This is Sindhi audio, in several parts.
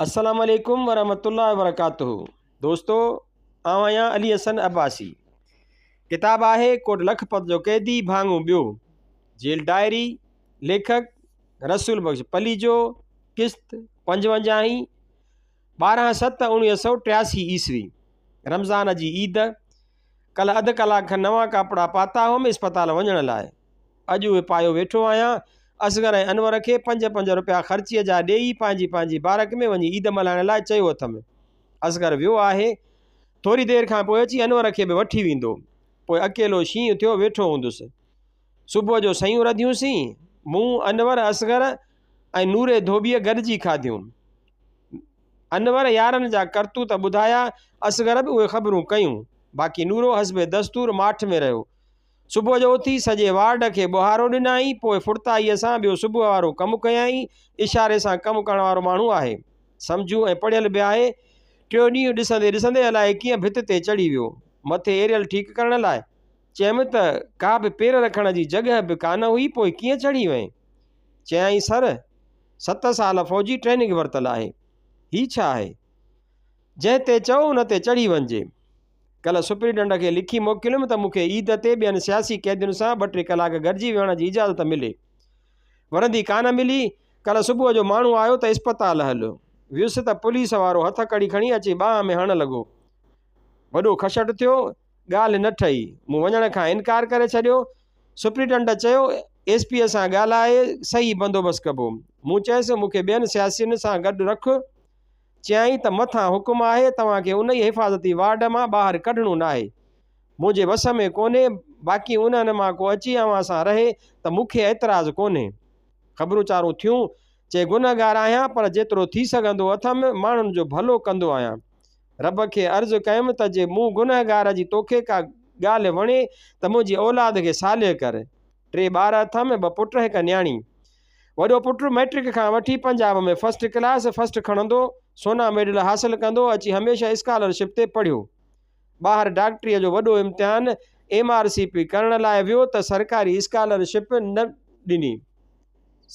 السلام عليڪم ورحمة الله وبرڪاته دوستو آئون آهيان علي حسن عباسي ڪتاب آهي ڪوٽ لکپت جو قيدي ڀاڱو ٻيو جيل ڊائري ليکڪ رسول بخش پليجو قسط پنجونجاهين 12 7 1983 عيسوي رمضان جي عيد ڪلهه اڌ ڪلاڪ کن نوان ڪپڙا پاتا هئم اسپتال وڃڻ لاء. اڄ اهي پايو ويٺو آهيان. اصغر ۽ انور کي پنج پنج روپيا خرچيء جا ڏيئي پنهنجي پنهنجي بارڪ ۾ وڃي عيد ملهائڻ لاء چيو اٿم. اصغر ويو آهي. ٿوري دير کان پوء اچي انور کي به وٺي ويندو. پوء اڪيلو شينهن ٿيو ويٺو هوندس. صبح جو سيون رڌيون سين. مون، انور، اصغر ۽ نوري ڌوٻيء گڏجي کاڌيون. انور يارن جا ڪرتوت ٻڌايا، اصغر به اهي خبرون ڪيون. باقي نورو حسب دستور ماٺ ۾ رهيو. صبح جو اٿي سڄي وارڊ کي ٻهارو ڏنائين، پوء ڦڙتائيء سان ٻيو صبح وارو ڪم ڪيائين. اشاري سان ڪم ڪرڻ وارو ماڻهو آهي. سمجهو ۽ پڙهيل به آهي. ٽيون ڏينهن ڏسندي ڏسندي الائي ڪيئن ڀت تي چڙهي ويو. مٿي ايريل ٺيڪ ڪرڻ لاء. چيم ته ڪا به پير رکڻ جي جڳهه به ڪانه هئي پوء ڪيئن چڙهي وئين؟ چيائين سر! ست سال فوجي ٽريننگ ورتل آهي. هي ڇا آهي؟ جنهن تي چئو ان تي چڙهي وڃجي. ڪلهه سپرنٽنڊنٽ کي لکي موڪليم ته مون کي عيد تي ٻين سياسي قيدين سان ٻه ٽي ڪلاڪ گڏجي ويهڻ جي اجازت ملي. ورندي ڪانه ملي. ڪلهه صبح جو ماڻهو آيو ته اسپتال هل. ويس ته پوليس وارو هٿڪڙي کڻي اچي ٻانهن ۾ هڻڻ لڳو. وڏو کشٽ ٿيو. ڳالهه نه ٺهي. مون وڃڻ کان انڪار ڪري ڇڏيو. سپرنٽنڊنٽ چيو، ايس پيء سان ڳالهائي صحيح بندوبست ڪبو. مون چيس، مون کي ٻين سياسين سان گڏ رک. چيائين ته مٿان حڪم آهي، توهان کي انهيء حفاظتي وارڊ مان ٻاهر ڪڍڻو ناهي. منهنجي وس ۾ ڪونهي، باقي انهن مان ڪو اچي اوهان سان رهي ته مون کي اعتراض ڪونهي. خبرون چارون ٿيون. چي گنهگار آهيان، پر جيترو ٿي سگهندو اٿم، ماڻهن جو ڀلو ڪندو آهيان. رب کي عرض ڪيم ته جي مون گنهگار جي توکي ڪا ڳالهه وڻي ته منهنجي اولاد کي صالح ڪر. ٽي ٻار اٿم، ٻه پٽ هڪ نياڻي. وڏو پٽ مئٽرڪ کان وٺي پنجاب ۾ فرسٽ ڪلاس فرسٽ کڻندو، سونا ميڊل حاصل ڪندو اچي هميشه اسڪالرشپ تي پڙهيو. ٻاهر ڊاڪٽريء جو وڏو امتحان ايم آر سي پي ڪرڻ لاء ويو ته سرڪاري اسڪالرشپ نه ڏني.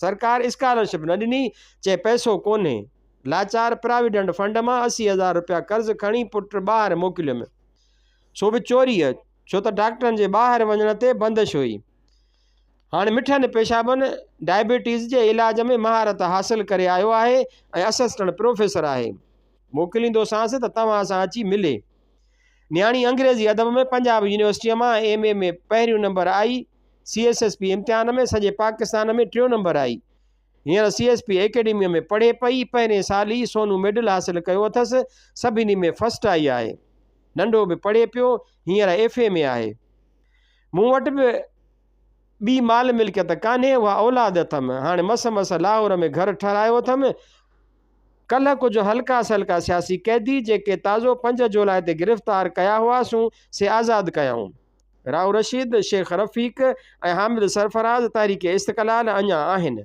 سرڪار اسڪالرشپ نه ڏني، چئي پئسو ڪونهي. لاچار پراويڊنٽ فنڊ مان 80 هزار رپيا قرض کڻي پٽ ٻاهر موڪليم. سو به چوريء، ڇو ته ڊاڪٽرن جي ٻاهر وڃڻ تي بندش هئي. هاڻ مٺن پيشابن، ڊائبيٽيز، جي علاج ۾ مهارت حاصل ڪري آيو آهي ۽ اسسٽنٽ پروفيسر آهي. موڪليندوسانس ته توهان سان اچي ملي. نياڻي انگريزي ادب ۾ پنجاب يونيورسٽيء مان ايم اي ۾ پهريون نمبر آئي. سي ايس ايس پي امتحان ۾ سڄي پاڪستان ۾ ٽيون نمبر آئي. هينئر سي ايس پي ايڪيڊميء ۾ پڙهي پئي، پهرين سال ئي سونو ميڊل حاصل ڪيو اٿس، سڀني ۾ فرسٽ آئي آهي. ننڍو به پڙهي پيو، هينئر ايف اي ۾ آهي. مون وٽ به ٻي مال ملڪيت ڪانهي، اها اولاد اٿم. هاڻي مس مس لاهور ۾ گهر ٺهرايو اٿم. ڪلهه ڪجهه هلڪا سلڪا سياسي قيدي، جيڪي تازو پنج جولاء تي گرفتار ڪيا هئاسون، سي آزاد ڪيائون. رائو رشيد، شيخ رفيق ۽ حامد سرفراز تحريڪ استقلال اڃا آهن.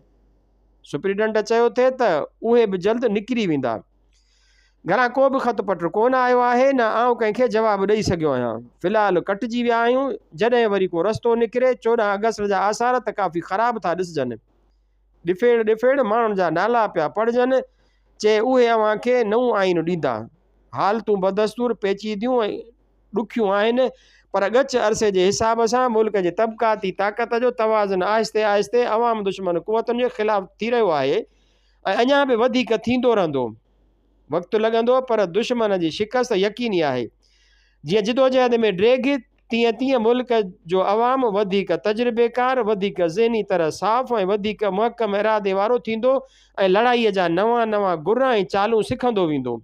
سپرنٽنڊنٽ چيو ٿي ته اهي به جلد نڪري ويندا. گهران ڪو به خط پٽ ڪونه آيو آهي نه آئون ڪنهن کي جواب ڏئي سگهيو آهيان. في الحال ڪٽجي ويا آهيون، جڏهن وري ڪو رستو نڪري، 14 آگسٽ جا آثار ته ڪافي خراب ٿا ڏسجن. ڏڦيڙ ڏڦيڙ ماڻهن جا نالا پيا پڙهجن، چي اهي اوهان کي نئون آئين ڏيندا. حالتون بدستور پيچيديون ۽ ڏکيون آهن پر ڳچ عرصي جي حساب سان ملڪ جي طبقاتي طاقت جو توازن آهستي آهستي عوام دشمن قوتن جي خلاف ٿي رهيو آهي ۽ اڃا به وڌيڪ ٿيندو رهندو. وقت لڳندو پر دشمن جي شڪست يقيني آهي. جيئن جدوجهد ۾ ڊيگهه تيئن تيئن ملڪ جو عوام وڌيڪ تجربيڪار، وڌيڪ ذهني طرح صاف ۽ وڌيڪ محڪم ارادي وارو ٿيندو ۽ لڙائيء جا نوان نوان گر ۽ چالون سکندو ويندو.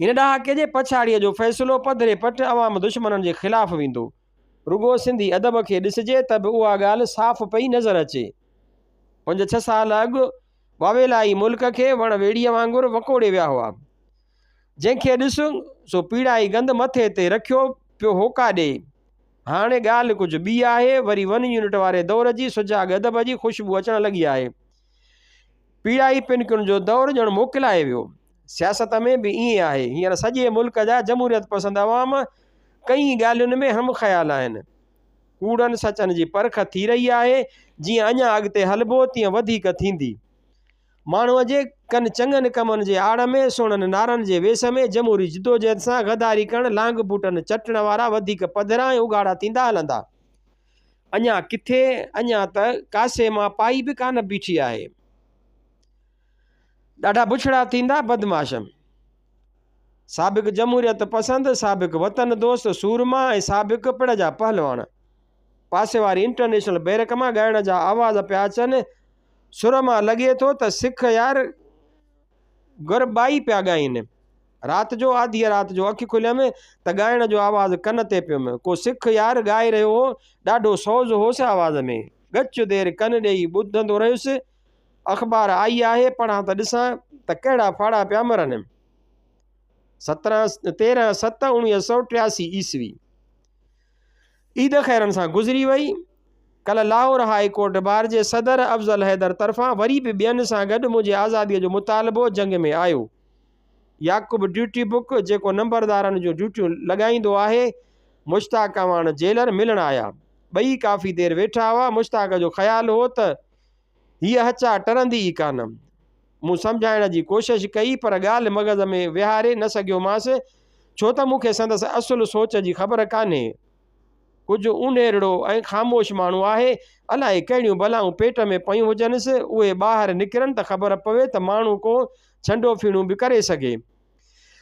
هن ڏهاڪي جي پڇاڙيء جو فيصلو پڌري پٽ عوام دشمنن جي خلاف ويندو. رڳو سنڌي ادب کي ڏسجي ته به اها ڳالهه صاف پئي نظر اچي. پنج ڇهه سال اڳ واويلائي ملڪ کي وڻ ويڙهيء وانگر وڪوڙي ويا هئا. جنهن کي ڏس سو پيڙائي گند مٿي تي رکيو پيو هوڪا ڏئي. هاڻي ڳالهه ڪجهه ٻي آهي، وري ون يونٽ واري دور جي سجاڳ ادب جي خوشبو اچڻ لڳي آهي. پيڙائي پنڪين جو دور ڄڻ موڪلائي ويو. سياست ۾ به ائين آهي. هينئر سڄي ملڪ جا جمهوريت پسند عوام ڪئين ڳالهين ۾ هم خيال آهن. ڪوڙن سچن جي پرک ٿي رهي آهي. جيئن اڃا اڳتي هلبو تيئن وڌيڪ ٿيندي. ماڻهوء جي ڪن چڱن ڪمن جي آڙ ۾، سهڻن نعرن جي ويس ۾، جمهوري جدوجهد سان غداري ڪرڻ، لانگ بوٽن چٽڻ وارا وڌيڪ پڌرا ۽ اگهاڙا ٿيندا هلندا. اڃا ڪٿي، اڃا ته ڪاسي مان پائي به ڪانه بيٺي آهي. ڏاڍا بڇڙا ٿيندا بدمعاش. سابق جمهوريت پسند، سابق وطن دوست سورما ۽ سابق پڙ جا پهلواڻ. پاسي واري انٽرنيشنل بيرڪ مان ڳائڻ جا آواز پيا اچن. سر مان لڳي ٿو ته سک يار گرٻائي پيا ڳائين. رات جو آڌيء رات جو اک کليم ته ڳائڻ جو آواز ڪن تي پيم. ڪو سک يار ڳائي رهيو هو. ڏاڍو سوز هوس آواز ۾. ڳچ دير ڪن ڏيئي ٻڌندو رهيس. اخبار آئي آهي، پڙهان ته ڏسان ته ڪهڙا ڦاڙها پيا مرن. 17 13 ست 1983 عيسوي. عيد خيرن سان گذري وئي. ڪلهه لاهور هاء ڪورٽ بار جي صدر افضل حيدر طرفان وري به ٻين سان گڏ منهنجي آزاديء جو مطالبو جنگ ۾ آيو. يعقوب ڊيوٽي بڪ، جيڪو نمبردارن جون ڊيوٽيون لڳائيندو آهي، مشتاق اعواڻ جيلر ملڻ آيا. ٻئي ڪافي دير ويٺا هئا. مشتاق جو خيال هو ته هيء هچا ٽرندي ئي ڪانه. مون سمجهائڻ جي ڪوشش ڪئي پر ڳالهه مغز ۾ ويهاري نه سگهيومانس، ڇو ته مون کي سندس اصل سوچ جي خبر ڪانهي. ڪجهه اونهيرڙو ۽ خاموش ماڻهو آهي. الائي ڪهڙيون بلائون پيٽ ۾ پيون هجنس، اهي ٻاهر نڪرن ته خبر پوي ته ماڻهو ڪو ڇنڊو ڦيڻو به ڪري سگهي.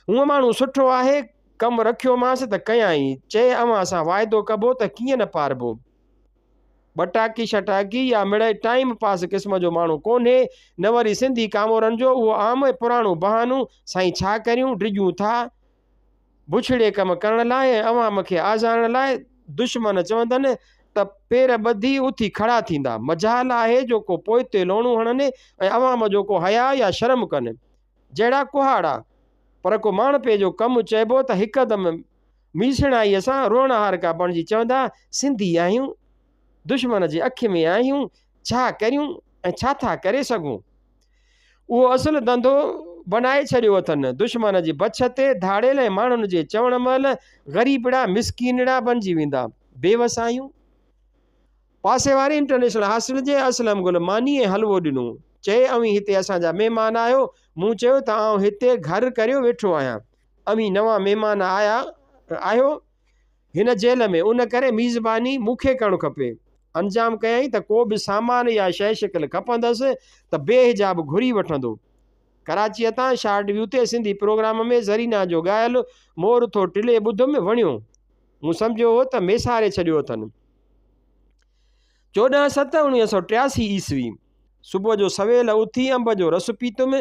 هونء ماڻهو سٺو آهي، ڪم رکيومانس ته ڪيائين. چئي اوهان سان واعدو ڪبو ته ڪيئن نه پاربو. ٻٽاڪي شٽاڪي يا مڙئي ٽائيم پاس قسم جو ماڻهو ڪونهي، نه وري سنڌي ڪامورن جو اهو عام ۽ پراڻو بهانو، سائين ڇا ڪريون، ڊڄون ٿا. بڇڙي ڪم ڪرڻ لاء ۽ عوام کي آزارڻ لاء دشمن چوندن ته پير ٻڌي اٿي کڙا ٿيندا. مجال آهي جو ڪو پوئتي لوڻو هڻن ۽ عوام جو ڪو حياء يا شرم ڪن. جهڙا ڪهاڙا. پر ڪو ماڻهپي جو ڪم چئبو ته هڪدم ميسڻائيء سان روئڻهارڪا بڻجي چوندا، سنڌي آهيون، دشمن جي اک ۾ آهيون، ڇا ڪريون ۽ ڇا ٿا ڪري سگهون؟ اهو اصل ڌنڌو بنائي ڇڏيو اٿن. دشمن جي بڇ تي ڌاڙيل ۽ ماڻهن جي چوڻ مهل غريبڙا مسڪينڙا بنجي ويندا. بيوس آهيون. پاسي واري انٽرنيشنل هاسٽل جي اسلم گل ماني ۽ حلوو ڏنو. چئي اوهين هتي اسان جا مهمان آهيو. مون چيو ته آئون هتي گهر ڪريو ويٺو آهيان. اوهين نوان مهمان آيا آهيو هن جيل ۾ ان ڪري ميزباني مون کي ڪرڻ کپي. انجام ڪيائين ته ڪو به سامان يا شيء شڪل کپندس ته بي حجاب گهري وٺندو. ڪراچيء تان شارٽ ويو تي سنڌي پروگرام ۾ زرينا جو ڳايل مور ٿو ٽلي ٻڌم وڻيو. مون سمجهيو هو ته ميساري ڇڏيو اٿن. 14 ست 1983 عيسوي، صبح جو سويل اٿي انب جو رس پيتم،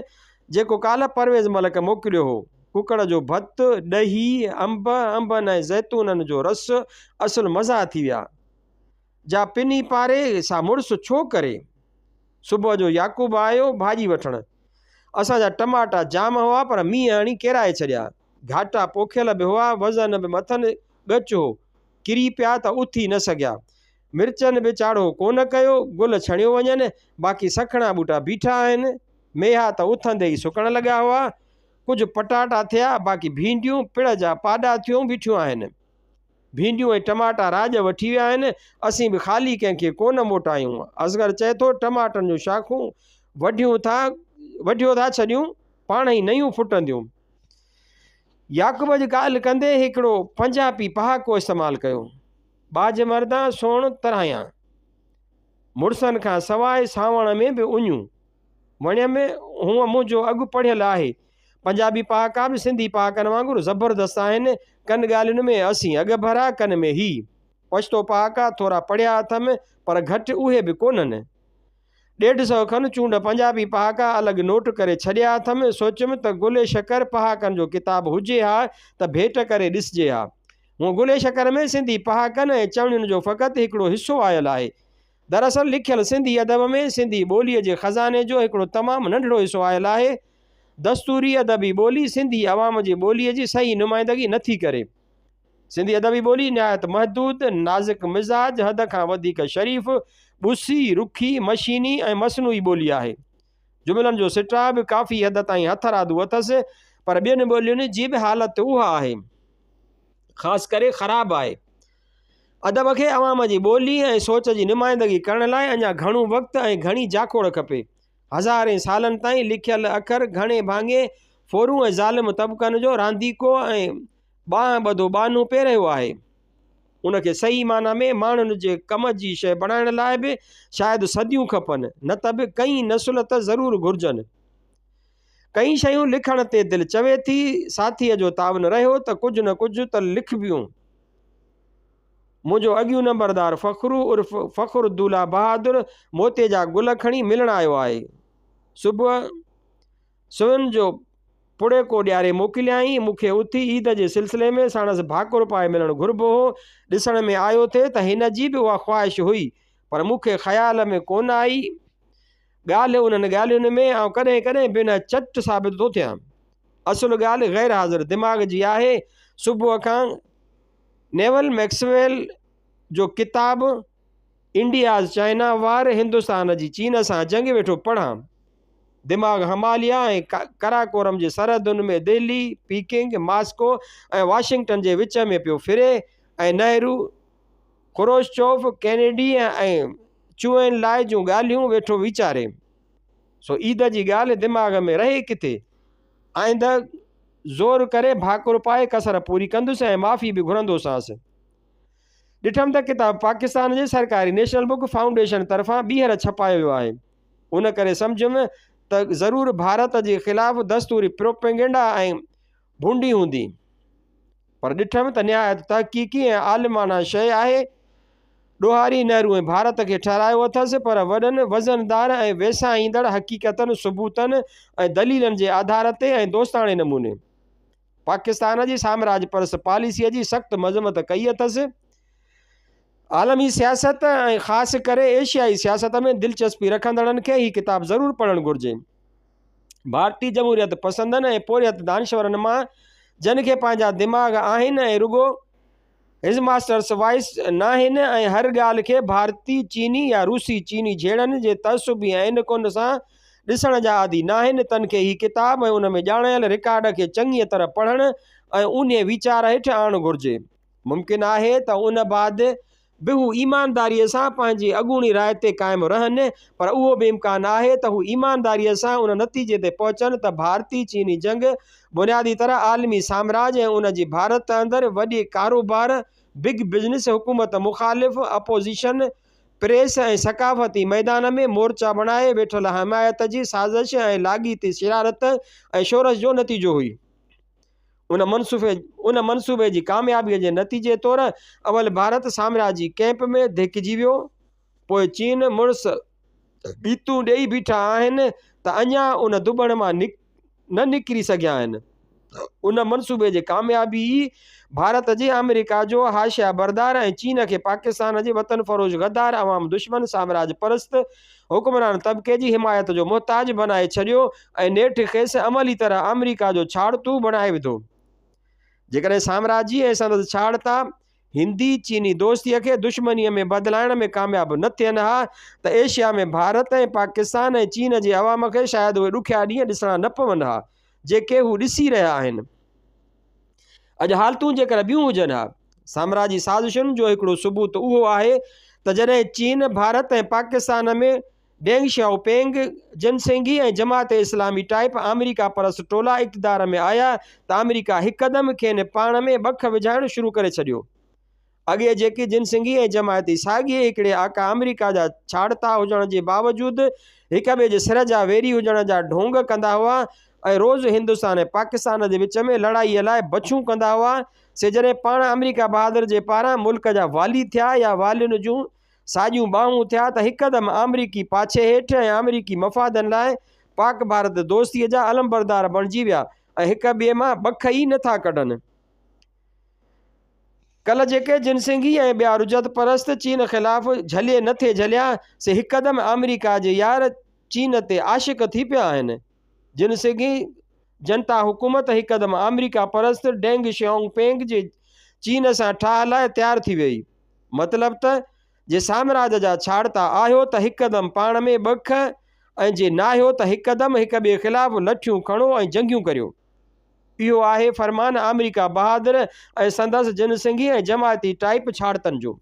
جيڪو ڪالهه پرويز ملڪ موڪليو هو. ڪڪڙ جو ڀت، ڏهي، انب، انبن ۽ زيتونن جو رس، اصل مزا ٿي ويا. جا پني پاري، سا مڙس ڇو ڪري؟ صبح جو يعقوب آيو ڀاڄي وٺڻ. اسان جا ٽماٽا جام هئا، پر مينهن هڻي ڪيرائي ڇڏيا. گهاٽا پوکيل به هئا، وزن به مٿن ڳچ هو. ڪري پيا ته اٿي نه سگهيا. مرچن به چاڙهو ڪونه ڪيو، گل ڇڻيو وڃن، باقي سکڻا ٻوٽا بيٺا آهن. ميها ته اٿندي ئي سڪڻ لڳا هئا. ڪجهه پٽاٽا ٿيا، باقي ڀينڊيون پڙ جا پاڏا ٿيون بيٺيون آهن. ڀينڊيون ۽ ٽماٽا راڄ وٺي ويا آهن، اسين به خالي ڪنهن کي ڪونه موٽايون. اصغر چئي ٿو، ٽماٽن جون شاخون وڍيون ٿا وڍيو ٿا ڇڏيون، پاڻهئي نيون ڦٽنديون. يعقوب جي ڳالهه ڪندي هڪڙو پنجابي پهاڪو استعمال ڪيو، ٻاجهه مردان سوڻ تراهيان، مڙسن کان سواء سانوڻ ۾ به اڃون. وڻيم، هونء منهنجو اڳ پڙهيل آهي. پنجابي پهاڪا به سنڌي پهاڪن وانگر زبردست آهن. ڪن ڳالهين ۾ اسين اڳڀرا، ڪن ۾ هي. پشتو پهاڪا ٿورا پڙهيا اٿم، پر گهٽ اهي به ڪونهن. ڏيڍ سئو کن چونڊ پنجابي پهاڪا الڳ نوٽ ڪري ڇڏيا اٿم. سوچيم ته گل شڪر پهاڪن جو ڪتاب هجي ها ته ڀيٽ ڪري ڏسجي ها. هونء گل شڪر ۾ سنڌي پهاڪن ۽ چوڻين جو فقط هڪڙو حصو آيل آهي. دراصل لکيل سنڌي ادب ۾ سنڌي ٻوليء جي خزاني جو هڪڙو تمام ننڍڙو حصو آيل آهي. دستوري ادبي ٻولي سنڌي عوام جي ٻوليء جي صحيح نمائندگي نٿي ڪري. سنڌي ادبي ٻولي نهايت محدود، نازڪ مزاج، حد کان وڌيڪ شريف، ٻسي، رکي، مشيني ۽ مصنوعي ٻولي آهي. جملن جو سٽاء به ڪافي حد تائين هٿرادو اٿس، پر ٻين ٻولين جي به حالت اها آهي. خاص ڪري خراب آهي. ادب کي عوام جي ٻولي ۽ سوچ جي نمائندگي ڪرڻ لاء اڃا گهڻو وقت ۽ گهڻي جاکوڙ کپي. هزارين سالن تائين لکيل اکر گهڻي ڀاڱي ڦورو ۽ ظالم طبقن جو رانديڪو ۽ ٻانهن ٻڌو ٻانهو پئي رهيو آهي. ان کي صحيح معنيٰ ۾ ماڻهن جي ڪم جي شيء بڻائڻ لاء به شايد صديون کپن، نه ته به ڪئين نسل ته ضرور گهرجن. ڪئين شيون لکڻ تي دل چوي ٿي، ساٿيء جو تعاون رهيو ته ڪجهه نه ڪجهه ته لکبيون. منهنجو اڳيون نمبردار فخرو عرف فخر الدوله بهادر موتي جا گل کڻي ملڻ آيو آهي. صبح سون جو پڙيڪو ڏياري موڪليائين. مون کي اٿي عيد جي سلسلي ۾ ساڻس ڀاڪر پائي ملڻ گهربو هو. ڏسڻ ۾ آيو ٿي ته هن جي به اها خواهش هئي، پر مون کي خيال ۾ ڪونه آئي. ڳالهه انهن ڳالهين ۾ آئون ڪڏهن ڪڏهن بنهه چٽ ثابت ٿو ٿيان. اصل ڳالهه غير حاضر دماغ جي آهي. صبح کان نيول ميڪسويل جو ڪتاب انڊياز چائنا وار هندستان جي چين سان جنگ ويٺو پڙهان. دماغ هماليه ۽ قراقرم جي سرحدن ۾ دهلي، پيڪنگ، ماسڪو ۽ واشنگٽن جي وچ ۾ پيو ڦري ۽ نهرو، خروشچوف، ڪينيڊي ۽ چوئن لاء جون ڳالهيون ويٺو ويچاري. سو عيد جي ڳالهه دماغ ۾ رهي ڪٿي؟ آئنده زور ڪري ڀاڪر پائي ڪسر پوري ڪندس ۽ معافي به گهرندوسانس. ڏٺم ته ڪتاب پاڪستان جي سرڪاري نيشنل بڪ فائونڊيشن طرفان ٻيهر ڇپايو ويو آهي. ان ڪري سمجهيم ته ضرور ڀارت جي خلاف دستوري پروپيگنڊا ۽ ڀونڊي هوندي. پر ڏٺم ته نهايت تحقيقي ۽ عالمانه شيء آهي. ڏوهاري نهرو ۽ ڀارت کي ٺهرايو اٿس، پر وڏن وزندار ۽ ويساهيندڙ حقيقتن، ثبوتن ۽ دليلن جي آڌار تي ۽ دوستاڻي نموني. پاڪستان جي سامراج پرست پاليسيء جي سخت مذمت ڪئي اٿس. عالمي سياست ۽ خاص ڪري ايشيائي سياست ۾ دلچسپي رکندڙن کي هي ڪتاب ضرور پڙهڻ گهرجي. ڀارتي جمهوريت پسندن ۽ پورهيت دانشورن مان جن کي پنهنجا دماغ آهن ۽ رڳو his masters voice ناهن ۽ هر ڳالهه کي ڀارتي چيني يا روسي چيني جهيڙن جي تعصبي عينڪن سان ڏسڻ جا عادي ناهن تن کي هي ڪتاب ۽ ان ۾ ڄاڻايل رڪارڊ کي چڱيء طرح پڙهڻ ۽ اونهي ويچار هيٺ آڻڻ گهرجي. ممڪن آهي ته ان بعد به هو ايمانداريء سان پنهنجي اڳوڻي راء تي قائم رهن، پر اهو به امڪان آهي ته هو ايمانداريء سان ان نتيجي تي پهچن ته ڀارتي چيني جنگ بنيادي طرح عالمي سامراج ۽ ان جي ڀارت اندر وڏي ڪاروبار، Big Business، حڪومت مخالف، Opposition، press ۽ ثقافتي ميدان ۾ مورچا بڻائي ويٺل حمايت جي سازش ۽ لاڳيتي شرارت ۽ شورش جو نتيجو هئي. ان منصوبي جي ڪاميابيء جي نتيجي طور اول ڀارت سامراجي ڪئمپ ۾ ڌڪجي ويو، پوء چين مڙس ڳيتون ڏيئي بيٺا آهن ته اڃا ان ڌٻڻ مان نه نڪري سگهيا آهن. ان منصوبي جي ڪاميابي ئي ڀارت جي آمريڪا جو حاشيه بردار ۽ چين کي پاڪستان جي وطن فروش غدار عوام دشمن سامراج پرست حڪمران طبقي جي حمايت جو محتاج بنائي ڇڏيو ۽ نيٺ کيس عملي طرح آمريڪا جو ڇاڙتو بڻائي وڌو. جيڪڏهن سامراجي ۽ سندس ڇاڙتا هندي چيني دوستيء کي دشمنيء ۾ بدلائڻ ۾ ڪامياب نه ٿين ها ته ايشيا ۾ ڀارت ۽ پاڪستان ۽ چين جي عوام کي شايد اهي ڏکيا ڏينهن ڏسڻا نه پون ها جيڪي هو ڏسي رهيا آهن. اڄ حالتون جيڪر ٻيون هجن ها. سامراجي سازشن جو هڪڙو ثبوت اهو آهي ته جڏهن چين، ڀارت ۽ پاڪستان ۾ ڊينگ شيائو پينگ، جن سينگي ۽ جماعت اسلامي ٽائيپ آمريڪا پرست ٽولا اقتدار ۾ آيا ته آمريڪا هڪدم کين پاڻ ۾ ٻک وجهائڻ شروع ڪري ڇڏيو. اڳي جيڪي جنسنگي ۽ جماعتي ساڳئي هڪڙي آقا آمريڪا جا ڇاڙتا هجڻ جي باوجود هڪ ٻئي جي سر جا ويري هجڻ جا ڍونگ ڪندا هئا ۽ روز هندستان ۽ پاڪستان جي وچ ۾ لڙائيء لاء بڇون ڪندا هئا سي جڏهن پاڻ آمريڪا بهادر جي پاران ملڪ جا والي ٿيا يا والين جون ساڄيون ٻانهون ٿيا ته هڪدم آمريڪي پاڇي هيٺ ۽ آمريڪي مفادن لاء پاڪ ڀارت دوستيء جا علمبردار بڻجي ويا ۽ هڪ ٻئي مان ٻک ئي نٿا ڪڍن. ڪلهه جيڪي جنسنگي ۽ ٻيا رجعت پرست چين خلاف جهلي نه ٿي جهليا، سي هڪدم آمريڪا جي يار چين تي عاشق ٿي پيا آهن. جنسنگي جنتا حڪومت هڪدم آمريڪا پرست ڊينگ شيائو پينگ جي چين سان ٺاهه لاء تيار ٿي ويئي. مطلب ته جي سامراج جا ڇاڙتا آهيو ته هڪدم پاڻ ۾ ٻک ۽ جي ناهيو ته هڪدم هڪ ٻئي خلاف لٺيون کڻو ۽ جنگيون ڪريو. اهو آهي فرمان آمريڪا بهادر ۽ سندس جنسنگي ۽ جماعتي ٽائيپ ڇاڙتن جو.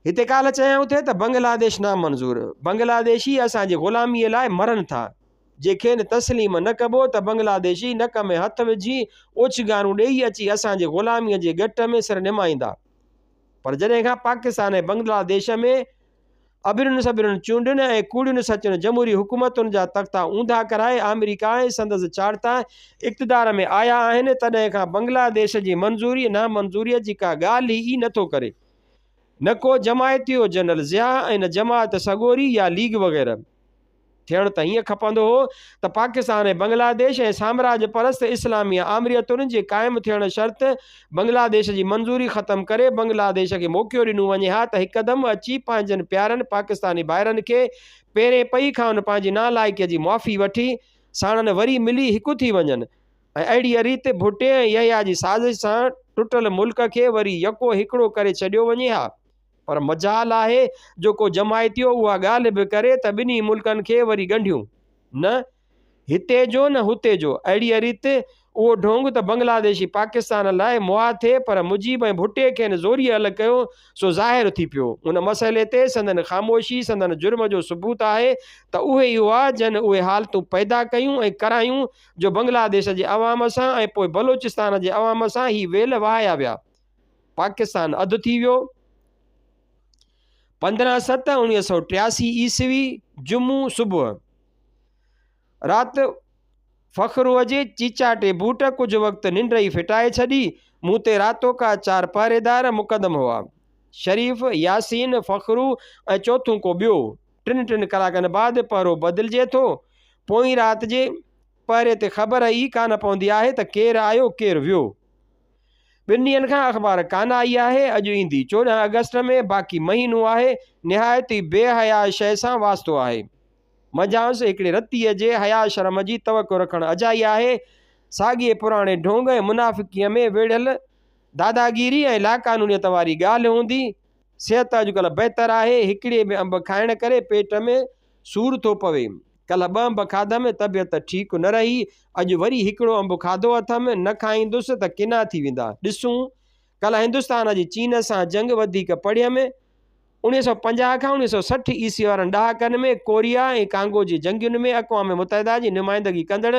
هتي ڪالهه چيائون ٿي ته بنگلاديش نامنظور، بنگلاديشي اسان جي غلاميء لاء مرن ٿا، جي کين تسليم نه ڪبو ته بنگلاديشي نڪ ۾ هٿ وجهي اوڇنگارون ڏيئي اچي اسان جي غلاميء جي ڳٽ ۾ سر نمائيندا. پر جڏهن کان پاڪستان ۽ بنگلاديش ۾ اڀرين سڀرين چونڊن ۽ ڪوڙين سچين جمهوري حڪومتن جا تختا اونڌا ڪرائي آمريڪا ۽ سندس ڇاڙتا اقتدار ۾ آيا آهن، تڏهن کان بنگلاديش جي منظوري نامنظوريء جي ڪا ڳالهه ئي نٿو ڪري. نه ڪو جماعتيو جنرل ضياء ۽ نه جماعت سڳوري يا ليگ وغيره. ٿيڻ ته هيئن کپندو هو ته پاڪستان ۽ بنگلاديش ۽ سامراج پرست اسلامي آمريتن جي قائم ٿيڻ شرط بنگلاديش جي منظوري ختم ڪري بنگلاديش کي موقعو ڏنو وڃي ها ته هڪدم اچي پنهنجن پيارن پاڪستاني ڀائرن کي پيرين پئي کانئن پنهنجي نالائقيء جي معافي وٺي ساڻن وري ملي هڪ ٿي وڃن ۽ اهڙيء ريت ڀٽي ۽ يحيٰ جي سازش سان ٽٽل ملڪ کي وري يڪو هڪڙو ڪري ڇڏيو وڃي ها. پر مجال آهي جو ڪو جماعتيو اها ڳالهه به ڪري ته ٻنهي ملڪن کي وري ڳنڍيون. نه هتي جو نه هتي جو. اهڙيء ريت اهو ڍونگ ته بنگلاديشي پاڪستان لاء مئا ٿي پر مجيب ۽ ڀٽي کين زوريء الڳ ڪيو سو ظاهر ٿي پيو. ان مسئلي تي سندن خاموشي سندن جرم جو ثبوت آهي ته اهي ئي هئا جن اهي حالتون پيدا ڪيون ۽ ڪرايون جو بنگلاديش جي عوام سان ۽ پوء بلوچستان جي عوام سان هي ويل وهايا ويا. پاڪستان اڌ ٿي ويو. 15/7/1983 عيسوي جمعو صبح رات فخروء جي چيچاٽي بوٽ ڪجهه وقت ننڊ ئي ڦٽائي ڇڏي. مون تي راتوڪا چار پهريدار مقدم هئا. شريف، ياسين، فخرو ۽ چوٿون ڪو ٻيو. ٽن ٽن ڪلاڪن بعد پهرو بدلجي ٿو. پوئين رات جي پهري تي خبر ئي ڪانه پوندي آهي ته ڪير آيو ڪير ويو. ٻن ڏينهن کان اخبار ڪانه آئي آهي، اڄ ايندي. 14 آگسٽ ۾ باقي مهينو آهي. نهايت ئي بي حياء شيء سان واسطو آهي. منجهانئس هڪڙي رتيء جي حياء شرم جي توقع رکڻ اجائي آهي. ساڳئي پراڻي ڍونگ ۽ منافقيء ۾ ويڙهيل داداگيري ۽ لاقانونيت واري ڳالهه هوندي. صحت اڄڪلهه بهتر آهي، هڪڙي به انب کائڻ ڪري پيٽ ۾ سور ٿو پوي. ڪلهه ٻه انب کاڌم، طبيعت ٺيڪ نه رهي. اڄ وري هڪڙو انب کاڌو اٿم، نه کائيندس ته ڪنا ٿي ويندا. ڏسون. ڪلهه هندستان جي چين سان جنگ وڌيڪ پڙهيم. 1950 کان 1960 عيسوي وارن ڏهاڪن ۾ ڪوريا ۽ ڪانگو جي جنگين ۾ اقوام متحده جي نمائندگي ڪندڙ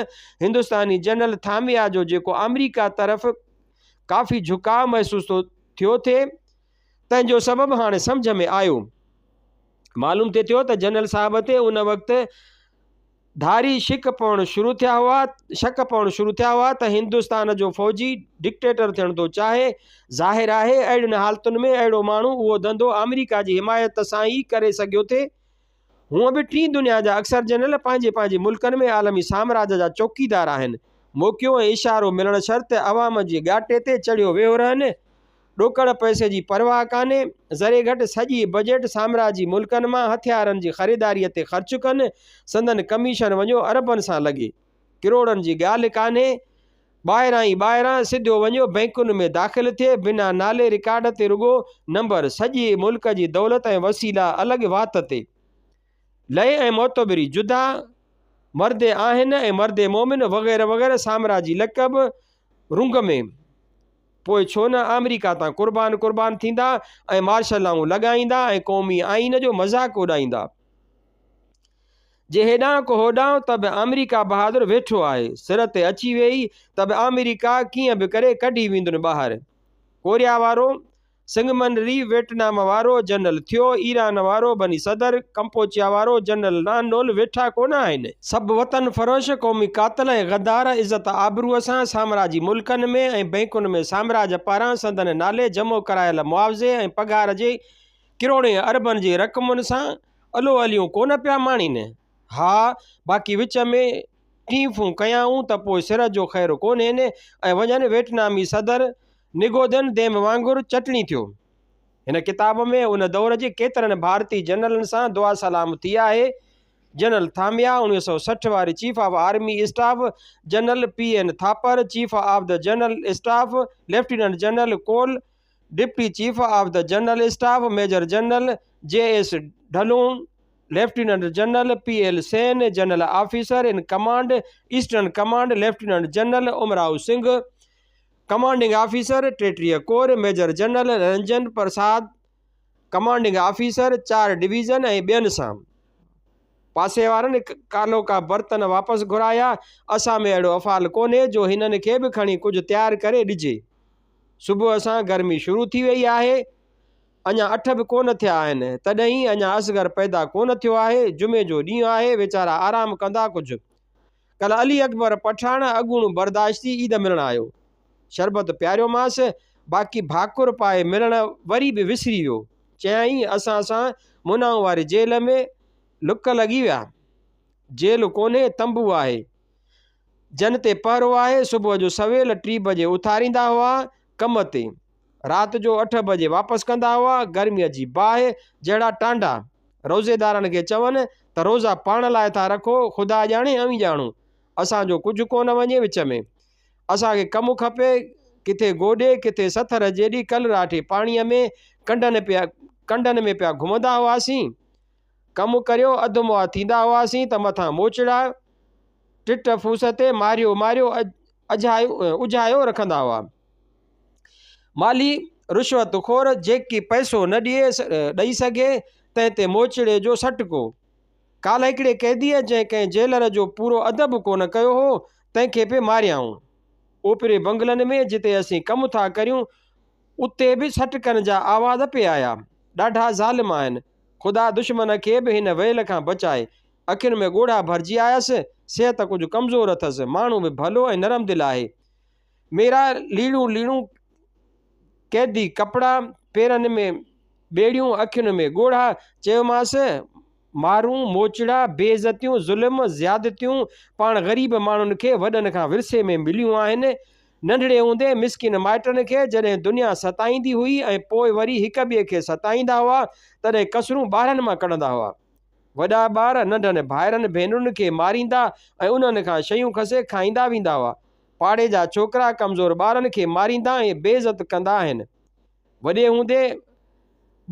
هندستاني جنرل ٿاميا جو جيڪو آمريڪا طرف ڪافي جهڪاء محسوس ٿيو ٿي، تنهن جو سبب هاڻي سمجهه ۾ آيو. معلوم ٿي ٿيو ته جنرل صاحب تي ان وقت ڌاري شڪ پوڻ شروع ٿيا هئا شڪ پوڻ شروع ٿيا هئا ته هندستان جو فوجي ڊڪٽيٽر ٿيڻ ٿو چاهي. ظاهر آهي اهڙين حالتن ۾ اهڙو ماڻهو اهو ڌنڌو آمريڪا جي حمايت سان ئي ڪري سگهيو ٿي. هونء به ٽين دنيا جا اڪثر جنرل پنهنجي پنهنجي ملڪن ۾ عالمي سامراج جا چوڪيدار آهن. موقعو ۽ اشارو ملڻ شرط عوام جي ڳاٽي تي چڙهيو ويهو رهن. ڏوڪڙ پئسي جي پرواهه ڪانهي، ذري گهٽ سڄي بجيٽ سامراجي ملڪن مان هٿيارن جي خريداريء تي خرچ ڪن، سندن ڪميشن وڃيو اربن سان لڳي. ڪروڙن جي ڳالهه ڪانهي. ٻاهران ئي ٻاهران سڌو وڃيو بئنڪن ۾ داخل ٿئي، بنا نالي رڪارڊ تي رڳو نمبر، سڄي ملڪ جي دولت ۽ وسيلا الڳ وات تي. لئي ۽ معتبري جدا، مرد آهن ۽ مرد مومن وغيره وغيره سامراجي لقب رنگ ۾. پوء ڇو نه آمريڪا تان قربان قربان ٿيندا ۽ مارشل لائون لڳائيندا ۽ قومي آئين جو مذاق اڏائيندا. جي هيڏانهن ڪو هوڏانهن ته به آمريڪا بهادر ويٺو آهي. سر تي اچي ويئي ته به آمريڪا ڪيئن به ڪري ڪڍي ويندن ٻاهر. ڪوريا وارو سنگمن ري، ويٽنام وارو جنرل ٿيو، ايران وارو بني صدر، ڪمپوچيا وارو جنرل لان نول ويٺا ڪونه آهن. سڀ وطن فروش، قومي قاتل ۽ غدار عزت آبروء سان سامراجي ملڪن ۾ ۽ بئنڪن ۾ سامراج پاران سندن نالي جمع ڪرايل معاوضي ۽ پگهار جي ڪروڙين اربن جي رقمن سان الو اليون ڪونه پيا ماڻين. ها باقي وچ ۾ ٽينفون ڪيائون ته پوء سر جو خير ڪونهين ۽ وڃن ويٽنامي صدر نگودن ديم وانگر چٽڻي ٿيو. هن ڪتاب ۾ ان دور جي ڪيترن ڀارتي جنرلن سان دعا سلام ٿي آهي. جنرل ٿاميا، 1960 واري chief of army staff, general P N Thapar, chief of the general staff, lieutenant general Kaul, deputy chief of the general staff, major general G S Dhillon, lieutenant general P L Sen, general officer in command, eastern command, lieutenant general Umrao Singh, commanding officer, 33 corps, major general Ranjan Prasad, commanding officer, چار ڊويزن ۽ ٻين سان. پاسي وارن ڪالهوڪا برتن واپس گهرايا. اسان ۾ اهڙو افعال ڪونهي جو هنن کي به کڻي ڪجهه تيار ڪري ڏجي. صبح سان گرمي شروع ٿي ويئي آهي. اڃا اٺ به ڪونه ٿيا آهن، تڏهن ئي اڃا اصغر پيدا ڪونه ٿيو آهي. جمعي جو ڏينهن آهي، ويچارا آرام ڪندا ڪجهه. ڪلهه علي اڪبر پٺاڻ اڳوڻو برداشتي عيد ملڻ آيو. شربت پياريومانس، باقي ڀاڪر پائي ملڻ وري به وسري ويو. چيائين، اسان سان منائون واري جيل ۾ لڪ لڳي ويا. جيل ڪونهي، تنبو آهي. جن تي پهرو آهي. صبح جو سويل ٽي بجي اٿاريندا هئا ڪم تي. رات جو اٺ بجي واپس ڪندا هئا. گرميء جي باهه جهڙا ٽانڊا. روزيدارن کي چون ته روزا پاڻ لاء ٿا رکو، خدا ڄاڻي اوهين ڄاڻو. اسان جو ڪجهه ڪونه وڃي وچ ۾. اسان کي ڪم کپي. ڪٿي گوڏي، ڪٿي سٿر جيڏي ڪلراٺي پاڻيء ۾ ڪنڊن پيا ڪنڊن ۾ پيا گهمندا هئاسين. ڪم ڪريو اڌ مئا ٿيندا هئاسين ته مٿان موچڙا ٽٽ ڦوس تي ماريو ماريو اجهايو اجهايو رکندا هئا. مالي رشوت خور جيڪي پئسو نه ڏئي سگهي تنهن تي موچڙي جو سٽڪو. ڪالهه هڪڙي قيديء جنهن ڪنهن جيلر جو پورو ادب ڪونه ڪيو هو تنهن کي پئي ماريائون. اوپري بنگلن ۾ جتي اسين ڪم ٿا ڪريون اتي به سٽڪن جا آواز پئي آيا. ڏاڍا ظالم آهن. خدا دشمن کي به هن ويل کان بچائي. اکين ۾ ڳوڙها ڀرجي آيس. صحت ڪجهه ڪمزور اٿس. ماڻهو به ڀلو ۽ نرم دل آهي. ميرا ليڙون ليڙون قيدي ڪپڙا، پيرن ۾ ٻيڙيون، اکين ۾ ڳوڙها، چيومانس، مارون، موچڙا، بي عزتيون، ظلم، زيادتيون پاڻ غريب ماڻهن کي وڏن کان ورثي ۾ مليون آهن. ننڍڙي هوندي مسڪين مائٽن کي جڏهن دنيا ستائيندي هئي ۽ پوء وري هڪ ٻئي کي ستائيندا هئا، تڏهن ڪسرون ٻارن مان ڪڍندا هئا. وڏا ٻار ننڍن ڀائرن ڀينرن کي ماريندا ۽ انهن کان شيون کسي کائيندا ويندا هئا. پاڙي جا ڇوڪرا ڪمزور ٻارن کي ماريندا ۽ بي عزت ڪندا آهن. وڏي هوندي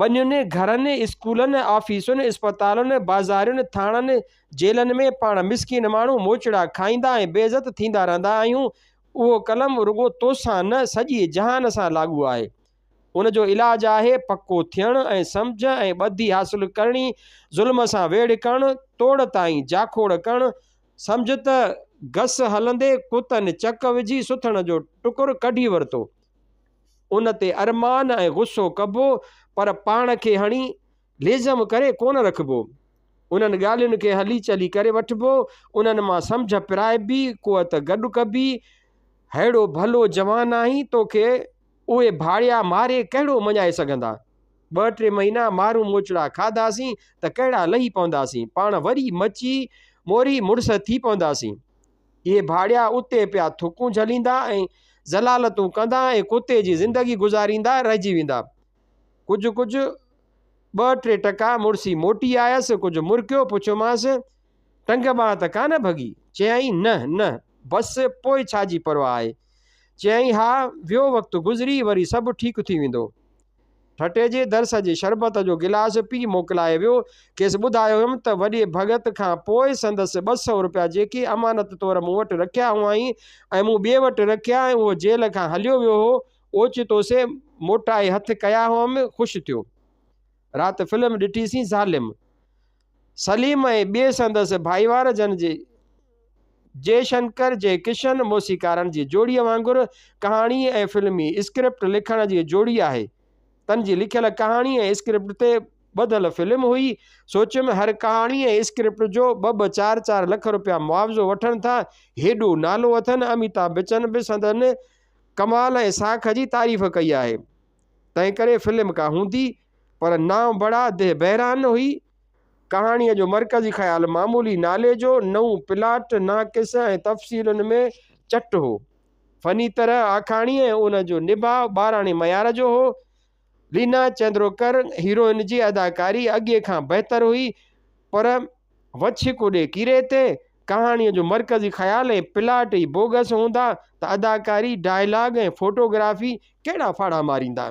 ٻنين، گهرن، اسڪولن، آفيسن، اسپتالن، بازارين، ٿاڻن، جيلن ۾ پاڻ مسڪين ماڻهو موچڙا کائيندا ۽ بي عزت ٿيندا رهندا آهيون. اهو قلم رڳو توسان نه سڄي جهان سان لاڳو آهي. ان جو علاج آهي پڪو ٿيڻ ۽ سمجهه ۽ ٻڌي حاصل ڪرڻي، ظلم سان ويڙهه ڪرڻ، توڙ تائين جاکوڙ ڪرڻ، سمجهه ته گس هلندي ڪتن چڪ وجهي سٿڻ جو ٽڪر ڪڍي ورتو. ان تي ارمان ۽ غصو ڪبو پر پاڻ کي هڻي ليزم ڪري ڪونه رکبو. انهن ڳالهين کي هلي چلي ڪري وٺبو، انهن مان سمجهه پرائبي، قوت گڏ ڪبي. ههڙو ڀلو جوان آهين، توکي اهي ڀاڙيا ماري ڪهڙو مڃائي سگهندا؟ ٻه ٽي مهينا مارون موچڙا کاڌاسين ته ڪهڙا لهي پونداسين، پاڻ وري مچي موري مڙس ٿي پونداسين. اهي ڀاڙيا اتي پيا ٿڪون جهليندا ۽ ذلالتون ڪندا ۽ ڪتي جي زندگي گذاريندا رهجي ويندا. ڪجهه ڪجهه ٻه ٽي ٽڪا مڙسي موٽي آيس، ڪجهه مرڪيو، پڇيومانس، ٽنگ ٻانهن ته ڪانه ڀڳي؟ چيائين، نه، نه، بس پوء ڇا جي پرواهه آهي؟ چيائين، ها، ويو وقت گذري وري سڀ ٺيڪ ٿي ويندو. ٺٽي جي درس جي شربت جو گلاس پي موڪلائي ويو. کيس ٻڌايو هيم ته وڏي ڀڳت کان پوء سندس 200 روپيا جيڪي امانت طور مون وٽ رکيا هئائين ۽ مون ٻئي وٽ رکيا ۽ اهو جيل کان هليو ويو هو، اوچتو سي موٽائي هٿ ڪيا هئم، خوش ٿيو. رات فلم ڏٺيسين ظالم. سليم ۽ ٻئي سندس ڀائيوار جن جي جي شنڪر جي ڪشن موسيقارن جي جوڙيء وانگر ڪهاڻي ۽ فلمي اسڪرپٽ لکڻ جي جوڙي آهي. تن جي لکيل ڪهاڻي ۽ اسڪرپٽ تي ٻڌل فلم هئي. سوچيم هر ڪهاڻي ۽ اسڪرپٽ جو ٻه ٻه چار چار لک روپيا معاوضو وٺن ٿا، هيڏو نالو اٿن، اميتاڀ بچن به سندن ڪمال ۽ ساک جي تعريف ڪئي آهي. تنهنڪري فلم ڪا هوندي، پر نانء بڙا ديهه بحران هئي. ڪهاڻيء جو مرڪزي خيال معمولي نالي جو نئون پلاٽ، ناقص ۽ تفصيلن ۾ چٽ هو. فني طرح آکاڻي ۽ ان جو نڀاء ٻاراڻي معيار جو هو. لينا چندروڪر هيروئن جي اداڪاري اڳي کان بهتر هئي، پر وڇ ڪوڏي ڪيري تي، ڪهاڻيء جو مرڪزي خيال ۽ پلاٽ ئي بوگس هوندا ته اداڪاري، ڊائلاگ ۽ فوٽوگرافي ڪهڙا ڦاڙها ماريندا.